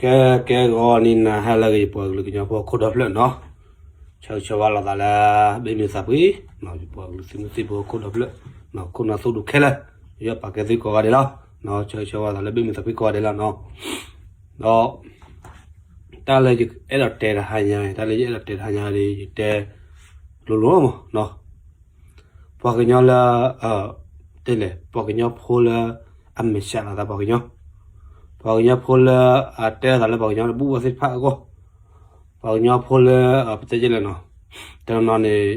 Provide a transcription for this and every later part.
ကဲ ကဲဂီၤနံၤနၤဟါလၢအဂ့ၤ ယပှၤကလုာ်ကညီဖိခိၣ်ဒီဖျၢၣ်နီၤ, ဆၢဂ့ၤဆၢဝါလိာ်သးလၢ ဘ့ၣ်မုာ်သးဖှံ, ယပှၤကလုာ်သုးမုၢ်သံၣ်ဘိခိၣ်ဒီဖျၢၣ်, ခိၣ်နၢ်သိဒူခဲလၢာ်, ယပာ်ကဲသုကိးဂၤဒဲးလီၤ, ဆၢဂ့ၤဆၢဝါလိာ်သးလၢဘ့ၣ်မုာ်သးဖှံကိးဂၤဒဲးလီၤနီၤ, ဒီး တၢ်လၢယအဲၣ်ဒိးတဲတဟါညါ, တၢ်လၢယအဲၣ်ဒိးတဲတဟါညါဒီး ယတဲလိၤလိၤမးနီၤ, ပှၤကညီလၢ တဲလဲၣ် ပှၤကညီဖိလၢ အမဲာ်ဆှးလိာ်သးပှၤကညီ, ပှၤကညီဖိလၢ အတဲလိာ်သးလၢပှၤကညီတဘူၣ်ဘၣ်သ့ၣ်တဖၣ်အဂီၢ်, ပှၤကညီဖိလၢ ပတဲလဲၣ်နီၤ, တနီၤနီၤန့ၣ်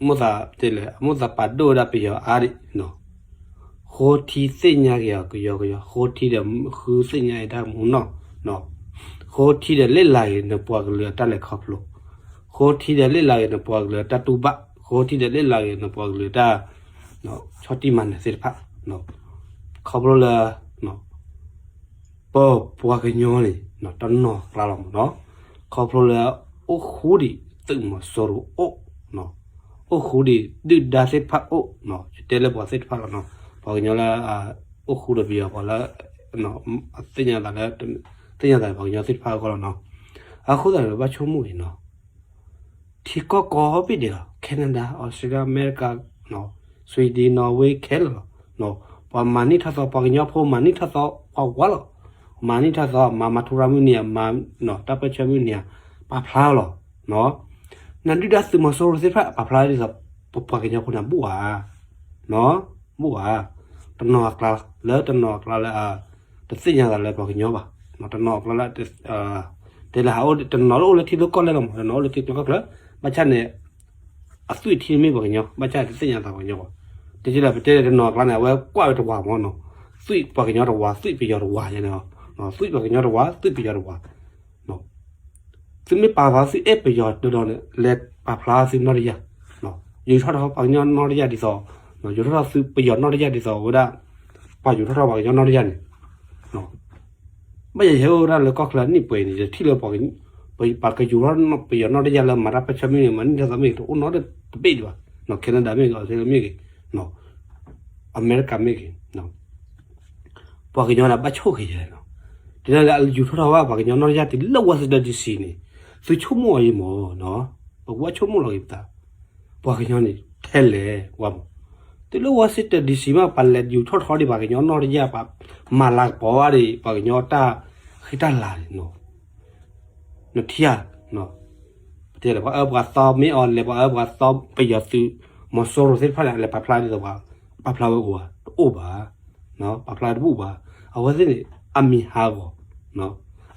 မိၣ်သးတဲလဲၣ် အမိၣ်သးပာ်ဒိၣ်ဝဲဒၣ်ပယီၤအါဒံးနီၤ, ဃိထံသ့ၣ်ညါက့ၤအီၤကယီကယီ, ဃိထံဒီးဃုသ့ၣ်ညါအံၤတၢ်မူနီၢ်, ဃိထံဒီးလ့ၣ်လၤက့ၤနပှၤကလုာ်အတၢ်လဲၤခီဖျိ, ဃိထံဒီးလ့ၣ်လၤက့ၤနပှၤကလုာ်အတၢ်တူၢ်ဘၣ်, ဃိထံဒီးလ့ၣ်လၤက့ၤနပှၤကလုာ်အတၢ် ဆီၣ်တံၢ်မၤနၢၤသ့ၣ်တဖၣ်, ခီဖျိလၢ ပပှၤကညီန့ၣ် တနီၤအကျါလီၤမးနီၤ, ခီဖျိလၢ အိၣ်ဃူဒံးသုးမီၤစိရိၤအိၣ်, အိၣ်ဃူဒံးဒုၣ်ဒါသ့ၣ်တဖၣ်အိၣ်, ယတဲလၢပှၤသ့ၣ်တဖၣ်လီၤနီၤ, ပှၤကညီလၢ အိၣ်ဃူဒီးပယီၤပှၤလၢ သ့ၣ်ညါသးလၢ သ့ၣ်ညါသးပှၤကညီသ့ၣ်တဖၣ်အဂီၢ်လီၤနီၤ, အဃိသတးန့ၣ် ဘၣ်ဆိကမိၣ်အံၤနီၤ ထံကီၢ်ကိးဘ့ၣ်ဒဲးလီၤ, Canada, Australia, America, Sweden, Norway ခဲလၢာ်လီၤ, ပှၤမၤန့ၢ်ထီၣ်သီ ပှၤကညီဖိမၤန့ၢ်ထီၣ်သီ ပှၤဝါလီၤ, မၤန့ၢ်ထီၣ်သီ မၤမၤထူရၤမုၢ်နံၤဧါ, မၤတၢ်ပၢဆှၢမုၢ်နံၤဧါ, ပာ်ဖျါလီၤ, နဒုၣ်ဒါသုးမီၤစိရိၤသ့ၣ်တဖၣ် ပာ်ဖျါဒ်သိး ပပှၤကညီဖိန့ၣ်ဘူၣ်ဧါ, ဘူၣ်ဧါ, တနီၤအကျါ လၢတနီၤအကျါလၢ တသ့ၣ်ညါသးလၢပှၤကညီဘၣ်, တနီၤအကျါလၢ တဲလၢဟးအိၣ် တနီၤလၢအိၣ်လၢထံလၢကီၢ်လဲၣ်လီၤမး, တနီၤအိၣ်လၢထံကျါကီၢ်ချၢ, ဘၣ်ဆၣ်န့ၣ် အသွံၣ်ထံမ့ၢ်ပှၤကညီ, ဘၣ်ဆၣ်တသ့ၣ်ညါသးပှၤကညီဘၣ်, တဲကလၢပတဲတနီၤအကျါန့ၣ် အဝဲကွၢ်ဝဲတဝၤမးနီၤ, သွံၣ်ပှၤကညီတဝၤ သွံၣ်ပယီၤတဝၤယဲန့ၣ်, သွံၣ်ပှၤကညီတဝၤ သွံၣ်ပယီၤတဝၤ သုမ့ၢ်ပာ်ဖျါသုအဲၣ်ပယီၤဒီးန့ၣ် လဲၤပာ်ဖျါသုနီၢ်တယၢ်, ယူၤထီၣ်ထီၣ်ပှၤကညီနီၢ်တယၢ်ဒ်သိး, ယူၤထီၣ်ထီၣ်သုပယီၤနီၢ်တယၢ်ဒ်သိးဝဲဒၣ်, ပှၤယူၤထီၣ်ထီၣ်ပှၤကညီနီၢ်တယၢ်န့ၣ်, ဘၣ်ယဲယဟဲအိၣ်ဝဲဒၣ်လၢကီၢ်ချၢအနံၣ်ပှဲၤန့ၣ် ယထံၣ်လၢ ပှၤကယူၤထီၣ်ပယီၤနီၢ်တယၢ်လၢမၤတၢ်ပၢဆှၢမ့ၢ်ဂ့ၤ မၤန့ၢ်ထီၣ်သးမ့ၢ်ဂ့ၤ တအိၣ်နီတဘ့ၣ်ဒံးဘၣ်, Canada မ့ၢ်ဂ့ၤ Australia မ့ၢ်ဂ့ၤ, အမဲရကၤမ့ၢ်ဂ့ၤ ပှၤကညီန့ၣ် ဘၣ်ဆိၣ်ဂ့ၤယဲနီၤ, တုၤလၢအယူၤထီၣ်ထီၣ်ဘၣ် ပှၤကညီနီၢ်တယၢ်တုၤလၢ Washington D C န့ၣ်, သုဆိကမိၣ်အီၤယံၤမး, ပကဘၣ်ဆိကမိၣ်လီၤက့ၤပသး, ပှၤကညီန့ၣ် ထဲလဲၣ်ဝဲမး, တုၤလၢ Washington D C မး ပှၤလဲၤယူၤထီၣ်ထီၣ်ဒံးပှၤကညီနီၢ်တယၢ် ပှၤမၤလၤကပီၤဝဲဒၣ် ပှၤကညီတၢ်ဃံတၢ်လၤန့ၣ်နီၤ နထံၣ်ဧါ, ပတဲလၢ ပှၤအၢပှၤသီမ့ၢ်အီၤလဲၤ ပှၤအၢပှၤသီပယီၤသုးမီၤစိရိၤသ့ၣ်တဖၣ်န့ၣ် အလဲၤပာ်ဖျါဒ်သိးပှၤ, ပာ်ဖျါဝဲအိၣ်ဧါ, တအိၣ်ဘၣ်, ပာ်ဖျါတဘူၣ်ဘၣ်, အဝဲသ့ၣ်န့ၣ် အမံၤဟးဂီၤ,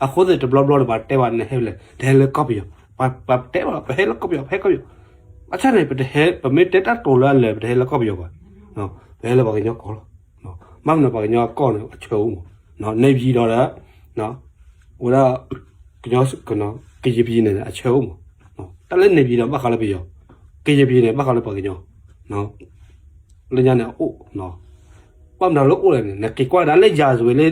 အဃိသတးန့ၣ် တဘျီဘျီန့ၣ် ပှၤတဲပှၤန့ၣ်ဟဲလဲၣ် တဟဲလၢကီၢ်ပယီၤ, ပှၤတဲပှၤ ပဟဲလၢကီၢ်ပယီၤ ပဟဲကီၢ်ပယီၤ, ဘၣ်ဆၣ်န့ၣ် ပတဟဲ ပမ့ၢ်တဲတၢ်တိၤလၢအလၢာ် ပတဟဲလၢကီၢ်ပယီၤဘၣ်, ပဟဲလၢပှၤကညီကီၢ်လီၤ, ဘၣ်မနုၤပှၤကညီကီၢ်န့ၣ် အဆၢအိၣ်မး, နေပြည်တော်ဒီး ဝဲဒၣ် ကညီ ကရင်ပြည်နယ်န့ၣ် အဆၢအိၣ်မး, တၢ်လၢ နေပြည်တော် ဘၣ်ဃးလၢပယီၤ, ကရင်ပြည်နယ် ဘၣ်ဃးလၢပှၤကညီ, လၢညါန့ၣ်အအိၣ်, ဘၣ်မနုၤလၢအိၣ်လဲၣ်န့ၣ် နက့ၤကွၢ်ဒၣ်လၢ ရာဇဝင် လၢ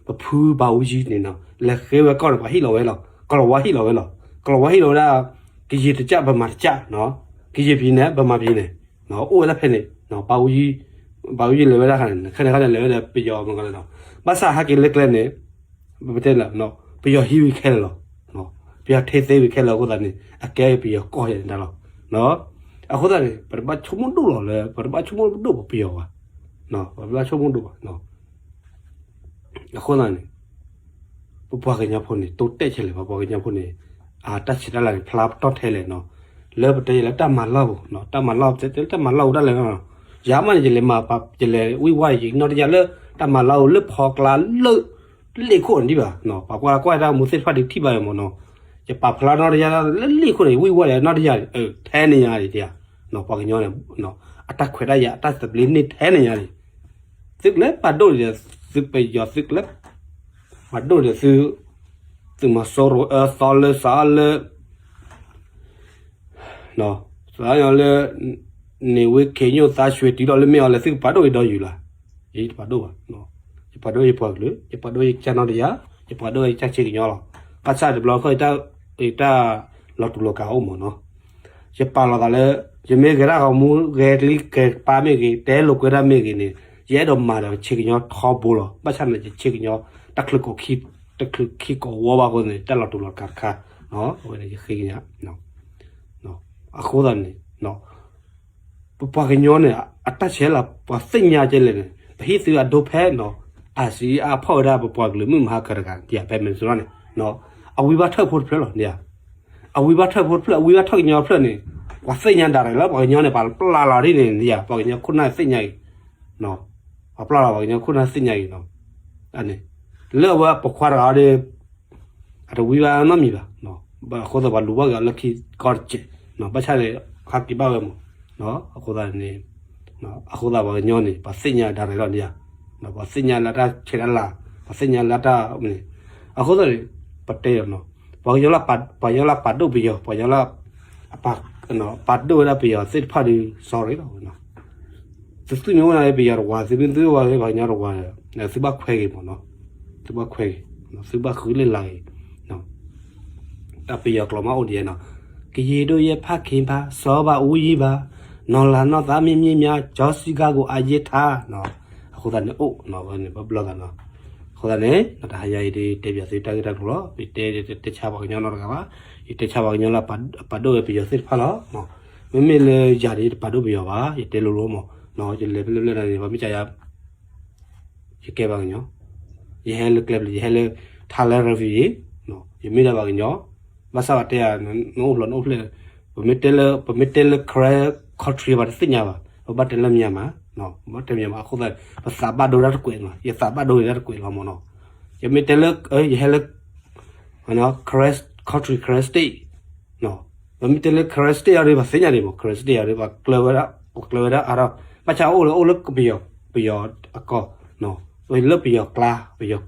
ပဖုဘၣ်အူကၠံန့ၣ်နီၤ လဲၤဃ့ဝဲကီၢ်န့ၣ် ပှၤဟ့ၣ်လီၤဝဲလီၤ, ကလီၤဝါဟ့ၣ်လီၤဝဲလီၤ, ကလီၤဝါဟ့ၣ်လီၤဝဲဒၣ် ကရင်တစ်ကျပ် ဗမာတစ်ကျပ်, ကရင်ပြည်နယ် ဗမာပြည်နယ်, အိၣ်ဝဲဒၣ်ဖဲန့ၣ်, ဘၣ်အူကၠံ ဘၣ်အူကၠံလဲၤဝဲဒၣ်ခါန့ၣ် ခဲန့ၣ်ခါန့ၣ် လဲၤဝဲဒၣ်ပယီၤမ့ၢ်ကီးလီၤ, ဘၣ်ဆၣ်ဟဲက့ၤလၢကျဲန့ၣ် ပတဲလၢ ပယီၤဟံးဝဲခဲလၢာ်လီၤ, ပယီၤထဲသ့ဝံၤခဲလၢာ်အဃိသတးန့ၣ် အကဲပယီၤကီၢ်ယဲန့ၣ်တၢ်လီၤ, အဃိသတးန့ၣ် ပတဘၣ်ဆိကမိၣ်ဒိၣ်လီၤလၢ ပတဘၣ်ဆိကမိၣ်ဒိၣ်ပပယီၤဘၣ်, ပတဘၣ်ဆိကမိၣ်ဒိၣ်ဘၣ်, အဃိသတးန့ၣ် ပပှၤကညီဖိန့ၣ် တိတဲာ်ခဲလၢာ် ပပှၤကညီဖိန့ၣ် အတၢ်ဆံးတၢ်လၤန့ၣ် ဖျါပတီၢ်ထဲလဲၣ်နီၤ, လၢပတဲယဲလၢတၢ်မၤလီၢ်ပူၤနီၤ တၢ်မၤလီၢ် ပတဲလၢတၢ်မၤလီၢ်ပူၤဒၣ်လဲာ်နီၤ, ယၤမးန့ၣ် ယလဲၤမၤပှၤ ယလဲၤဝံၣ်ဝါယံၤနီၢ်တယၢ်လၢ တၢ်မၤလီၢ်ပူၤလၢဖီကျါလၢ လ့ၣ်ခိၣ်န့ၣ်ဒံးဘၣ်, ပှၤကွၢ်ကွၢ်တၢ်မူသ့ၣ်တဖၣ်ဒုးထံၣ်ဘၣ်ယဲမးနီၤ, ယပာ်ဖျါနီၢ်တယၢ်လၢလ့ၣ်ခိၣ်န့ၣ် ဝံၣ်ဝါယဲနီၢ်တယၢ် ထဲန့ၣ်ညါဒံး, ပှၤကညီန့ၣ် အတၢ်ခွဲးတၢ်ယာ် အတၢ်သဘျ့န့ၢ်ထဲန့ၣ်ညါန့ၣ်, သုကလၢပာ်ဒိၣ်ဒီး သုပယီၤသုကလၢ ပာ်ဒိၣ်ဒီးသု သုးမီၤစိရိၤအၢသီလၢစးလၢ စးလၢ နေဝင်း ခင်ညွန့် သန်းရွှေ တုၤလီၤလၢမ့ၢ်အီၤလဲၣ် သုကပာ်ဒိၣ်က့ၤဒီးယုာ်လၢ်, ယတပာ်ဒိၣ်ဘၣ်, ယပာ်ဒိၣ်ယပှၤကလုာ် ယပာ်ဒိၣ်ယကစၢ်နီၢ်တယၢ် ယပာ်ဒိၣ်ယကစၢ်ဆ့ကညီလီၤ, ဘၣ်ဆၣ်တဘျီဃီ ယတၢ်လီၤတူာ်လီၤကာ်အိၣ်မးနီၤ ယပာ်လီၤသးလၢ ယမ့ၢ်ဂဲၤတၢ်ဂီၤမူ ဂဲၤကလံၤဂဲၤကပၤမ့ၢ်ဂ့ၤ တဲလိာ်ကွဲတၢ်မ့ၢ်ဂ့ၤန့ၣ် ယအဲၣ်ဒိးမၤဒီးဆ့ကညီထီဘိလီၤ. ဘၣ်ဆၣ်န့ၣ် ယဆ့ကညီ တၢ်ချုးကိးခံ တချုးခံကိးဝီဘၣ်အဃိန့ၣ် တၢ်လီၤတူာ်လီၤကာ်တခါ, အဝဲန့ၣ်ယဃ့ကညး, အဃိသတးန့ၣ် ပပှၤကညီန့ၣ် အတၢ်ဆဲးလၤ ပှၤသ့ၣ်ညါကဲလဲၣ်န့ၣ် ပဟံးသုအဒိဖဲနီၤ, အစံးအဖီၣ်ဝဲဒၣ်ပပှၤကလုာ်မုၢ်မဟါကတဂၤ ဒ်ဖဲမဲာ်စူၤလီၤန့ၣ်, အဝံဘၣ်ထၢၣ်ဖိတဖျၢၣ်လီၤန့ၣ်ဧါ, အဝံဘၣ်ထၢၣ်ဖိတဖျၢၣ် အဝံဘၣ်ထၢၣ်ကညီတဖျၢၣ်န့ၣ် ပှၤသ့ၣ်ညါဒၣ်ရဲၣ်လီၤ ပှၤကညီန့ၣ် ပှၤပျၢ်လီၤဒ်န့ၣ်န့ၣ်ဧါ, ပှၤကညီခိၣ်နၢ်သ့ၣ်ညါအံၤ, ပှၤပျၢ်လီၤပှၤကညီခိၣ်နၢ်သ့ၣ်ညါအံၤနီၤ, လၢအဝဲပခွါတဂၤဒီး အတဝံဘၣ်နီတမံၤဘၣ်, အဃိသတးပှၤလူၤဘၣ်က့ၤအီၤလၢခံကီၢ်တစဲး, ဘၣ်ဆၣ်န့ၣ် ဟးက့ၤဘၣ်ဝဲမး, အဃိသတးန့ၣ် အဃိသတးပှၤကညီန့ၣ် ပှၤသ့ၣ်ညါဒၣ်ရဲၣ်လီၤန့ၣ်ဧါ, ပှၤသ့ၣ်ညါလၢတၢ်ဆဲးတၢ်လၤ, ပှၤသ့ၣ်ညါလၢတၢ်န့ၣ်, အဃိသတးန့ၣ် ပတဲအီၤနီၤ, ပှၤကညီလၢ ပှၤကညီလၢပာ်ဒိၣ်ပယီၤ ပှၤကညီလၢ ပာ်ဒိၣ်ဝဲဒၣ်ပယီၤသ့ၣ်တဖၣ်ဒီး sorry လီၤဝဲနီၤ, သုသုမ့ၢ်အိၣ်နၤလၢပယီၤတဝၤ သုမ့ၢ်သုအိၣ်ဝဲလၢပှၤကညီတဝၤဒီး သုဘၣ်ခွဲက့ၤမးနီၤ, သုဘၣ်ခွဲက့ၤ, သုဘၣ်ဃုလၢ်လၢ်က့ၤ, တၢ်ပယီၤကျိာ်မးအိၣ်ဒံးနီၤ, ကရင်တို့ရဲ့ ဖခင်ပါ, စီၤဘးအူကြီးပါ, နော်လာနော်သား မြင်းမြင်းမြင်း, ကျော်စံဂါကို အရေးထား, အဃိသတးန့ၣ်အိၣ်နီၤ ဝဲန့ၣ်ဘၣ်ဘျီသးနီၤ, အဃိသတးန့ၣ် တဟါညါအံၤဒ်တဲပၠးသုတၢ်ဂ့ၢ်တၢ်ကျိၤလီၤ, ယတဲတဲဆါပှၤကညီနီတဂၤဘၣ်, ယတဲဆါပှၤကညီလၢပာ်ဒိၣ်ဝဲပယီၤသ့ၣ်တဖၣ်လီၤ, မ့မ့ၢ်လၢယၤဒ်တပာ်ဒိၣ်ပယီၤဘၣ်, ယတဲလိၤလိၤမး, ယလဲၤဖဲလဲၣ်ဖဲလဲၣ်န့ၣ် ပှၤမ့ၢ်ကယၤ ယကဲပှၤကညီ, ယဟဲလၢကျဲပျံၤ ယဟဲလၢ Thailand refugee, ယမ့ၢ်ဒၣ်ပှၤကညီ, ဘၣ်ဆၣ်ပှၤတဲယၤ နအိၣ်လီၤနအိၣ်ဖျဲၣ်, ပမ့ၢ်တဲလၢ ပမ့ၢ်တဲလၢ Karen country ပှၤတသ့ၣ်ညါဘၣ်, ပဘၣ်တဲလၢ Myanmar, ပဘၣ်တဲ Myanmar အဃိသတး ပသးဘၣ်ဒိတၢ်တကွဲးနီၤ, ယသးဘၣ်ဒိတၢ်တကွဲးလီၤမးနီၤ, ယမ့ၢ်တဲလၢ ယဟဲလၢ Karen country Karen state, ပမ့ၢ်တဲလၢ Karen state အီၤဒီး ပှၤသ့ၣ်ညါဒံးမး Karen state အီၤဒီး ပှၤကျၢၤဝဲဒၣ် ပှၤကျၢၤဝဲဒၣ်အါထီၣ်, ဘၣ်ဆၣ်အိၣ်လၢ အိၣ်လၢပယီၤ ပယီၤအကီၢ်, လၢပယီၤကျါ ပယီၤ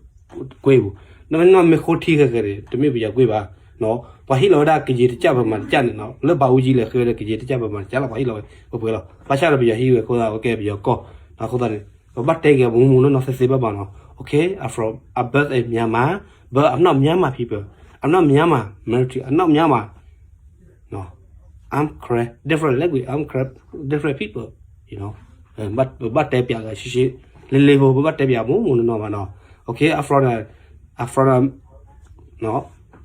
ကွ့ပူၤ, နမ့ၢ်နီၢ်မ့ၢ်ဃိထံဃဲဃဲန့ၣ် တမ့ၢ်ပယီၤကွ့ဘၣ်, ပှၤဟ့ၣ်လီၤဝဲဒၣ်ကယံာ်တကၢ်ပမၤတကၢ်န့ၣ်နီၤ, လၢဘးအူကၠံလဲၤဃ့ဝဲဒၣ်ကယံာ်တကၢ်ပမၤတကၢ်လီၤ ပှၤဟ့ၣ်လီၤဝဲ ပှဲၤလီၤ, ဘၣ်ဆၣ်ဒီးပယီၤဟံးဝဲအဃိသတး အဝဲကဲပယီၤကီၢ်, အဃိသတးန့ၣ် ပဘၣ်တဲက့ၤမူမူနီၢ်နီၢ်သ့သ့ဘၣ်ဘၣ်နီၤ, okay, I'm from, I birth in Myanmar, but I'm not Myanmar people, I'm not Myanmar military, I'm not Myanmar, I'm Karen, different language, I'm Karen, different people, you know, ပဘၣ်တဲပၠးဂၤရှဲရှဲ, လ့လ့ဖိ ပဘၣ်တဲပၠးမူမူနီၢ်နီၢ်ဘၣ်နီၤ, okay, I'm from, I'm from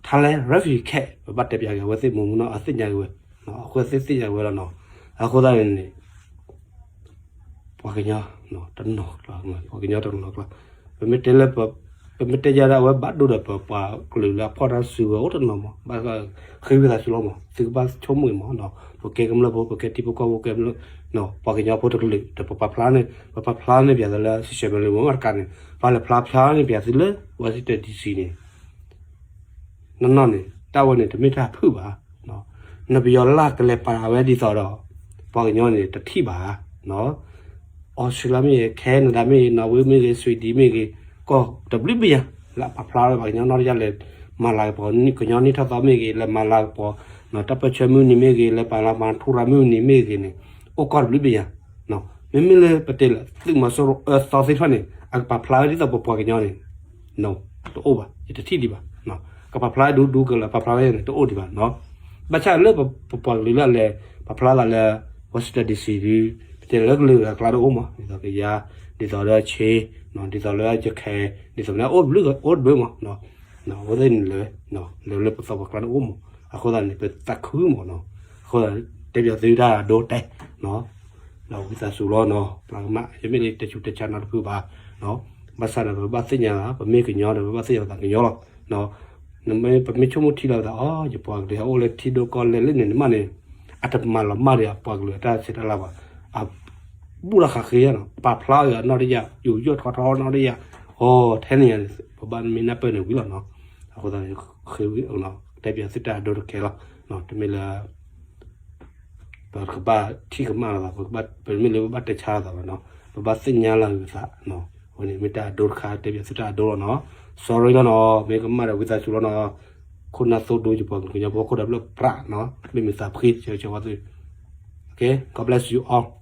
Thailand refugee camp, ပဘၣ်တဲပၠးဂၤဝဲသ့ၣ်မူမူနီၢ် အသ့ၣ်ညါဂ့ၤဝဲ, အဃိသ့ၣ်သ့ၣ်ညါဂ့ၤဝဲလီၤနီၤ, အဃိသတးန့ၣ် ပှၤကညီ တနီၤကျါ, ပှၤကညီတနီၤကျါ, ပမ့ၢ်တဲလၢ ပမ့ၢ်တဲယၤဒၣ်အဝဲဘၣ်ဒိဒီးပပှၤကလုာ်လၢအဖီၣ်တၢ်စုကဝဲၤအိၣ်တနီၤမး, ဘၣ်ဃ့ဝံသးစူၤလီၤမး, သုကဘၣ်ဆိကမိၣ်အံၤမး, ပကဲကမျၢၢ်ဖိ ပကဲထံဖိကီၢ်ဖိ ကဲ ပှၤကညီဖိတကလုာ် ဒီးပပာ်ဖျါန့ၣ် ပပာ်ဖျါန့ၢ်ပၠးသုလၢ social media မ့ၢ်တကးန့ၣ် ပှၤလဲၤဖျါဖျါန့ၢ်ပၠးသုလၢ Washington DC န့ၣ် နီၢ်နီၢ်န့ၣ် တၢ်ဝဲန့ၣ် တမ့ၢ်တၢ်ဖုၣ်ဘၣ်. နပယီၤလၢကလဲၤပာ်အဝဲဒ်သိးဒီး ပှၤကညီန့ၣ်တထံၣ်ဘၣ်. အီစထြ့လယါမ့ၢ်ဂ့ၤ, ခဲနဒၤမ့ၢ်ဂ့ၤ, နီၣ်ဝ့မ့ၢ်ဂ့ၤ, ဆွံဒံမ့ၢ်ဂ့ၤ, ကီၢ်တဘျုးဘ့ၣ်ညါ လၢအပာ်ဖျါဝဲပှၤကညီနီၢ်တယၢ်လဲၤမၤလၤကပီၤ ကညီနံၣ်ထီၣ်သီမ့ၢ်ဂ့ၤ, လဲၤမၤလၤကပီၤ တၢ်ပၢၢ်ဆၢမုၢ်နံၤမ့ၢ်ဂ့ၤ, လဲၤပာ်လၤမၤထူရၤမုၢ်နံၤမ့ၢ်ဂ့ၤန့ၣ် အိၣ်ကီၢ်တဘျုးဘ့ၣ်ညါ. မ့မ့ၢ်လၢပတဲလၢ သုးမီၤစိရိၤအၢသီသ့ၣ်တဖၣ်န့ၣ် အကပာ်ဖျါဝဲဒ်သိးပပှၤကညီန့ၣ် no တအိၣ်ဘၣ်, ယတထံၣ်ဒံးဘၣ်. ကပာ်ဖျါဝဲဒူဒူကလၢပာ်ဖျါဝဲန့ၣ် တအိၣ်ဒံးဘၣ်. ဘၣ်ဆၣ်လၢပပှၤကလုာ်လၢအလဲၤပာ်ဖျါသးလၢ Washington DC ဒု ပတဲလၢကလုာ်ဂၤအကျါတအိၣ်မး, ဒ်သိးကယၤ, ဒ်သိးလၢဆ့, ဒ်သိးလၢယခဲ, ဒ်သိးမ့ၢ်အိၣ်ဘျုးအိၣ်တဘျုးမး. အဝဲသ့ၣ်န့ၣ်လဲၤဝဲ, လဲၤလၢပသီပှၤကျါတအိၣ်မး. အဃိသတးန့ၣ် ပသးခုမးနီၤ. အဃိသတး တဲပၠးသုတၢ်ဒိတဲာ် ဒီးဝံသးစူၤလီၤနီၤ, ပှၤကမၣ် ယမ့ၢ်လၢတဆူးတဆါနီတဖုဘၣ်. ဘၣ်ဆၣ်ဒီး ပဘၣ်သ့ၣ်ညါလီၤ, ပမ့ၢ်ကညီဒီး ပဘၣ်သ့ၣ်ညါပသးကညီလီၤ. ပမ့ၢ်ဆိကမိၣ်ထံလီၤပသး အိ ယပှၤကလုာ်ဟဲအိၣ်လၢထံဒိၣ်ကီၢ်လဲၢ်လၢန့ၣ် နမ့ၢ်န့ၣ် အတမၤလီၤမၢ်ဒီးအပှၤကလုာ်အတၢ်ဆဲးတၢ်လၤဘၣ်. အဘူၣ်လီၤဃးဃ့နီၤ, ပာ်ဖျါအီၤနီၢ်တယၢ်, ယူးယီၣ်ထီထီနီၢ်တယၢ်, အိ ထဲန့ၣ်ညါန့ၣ် ပဘၣ်မ့ၢ်နၢ်ပၢၢ်န့ၣ်ဝံၤလီၤနီၤ. အဃိသတးန့ၣ် ဃ့ဝံ တဲပၠးသုတၢ်အဒိတကဲလီၤ. တမ့ၢ်လၢ ပကဘၣ်ထံၣ်ကမၣ်လိာ်သး, ပမ့ၢ်လၢပဘၣ်တဲဆါလိာ်သးဘၣ်နီၤ, ပဘၣ်သ့ၣ်ညါလီၤဂ့ၤသး. အဝဲန့ၣ်မ့ၢ်တၢ်အဒိတခါ တဲပၠးသုတၢ်အဒိလီၤနီၤ. Sorry လီၤနီၤ, မ့ၢ်ကမၣ်ဒီးဝံသးစူၤလီၤနီၤ. ခိၣ်နၢ်သိဒိယပှၤကလုာ်ကညီဖိ ခိၣ်ဒီးဘျၢၣ်ပြးနီၤ, မ့ၢ်မ့ၢ်သးဖှံဆၢဆၢဝဲသု. Okay, God bless you all.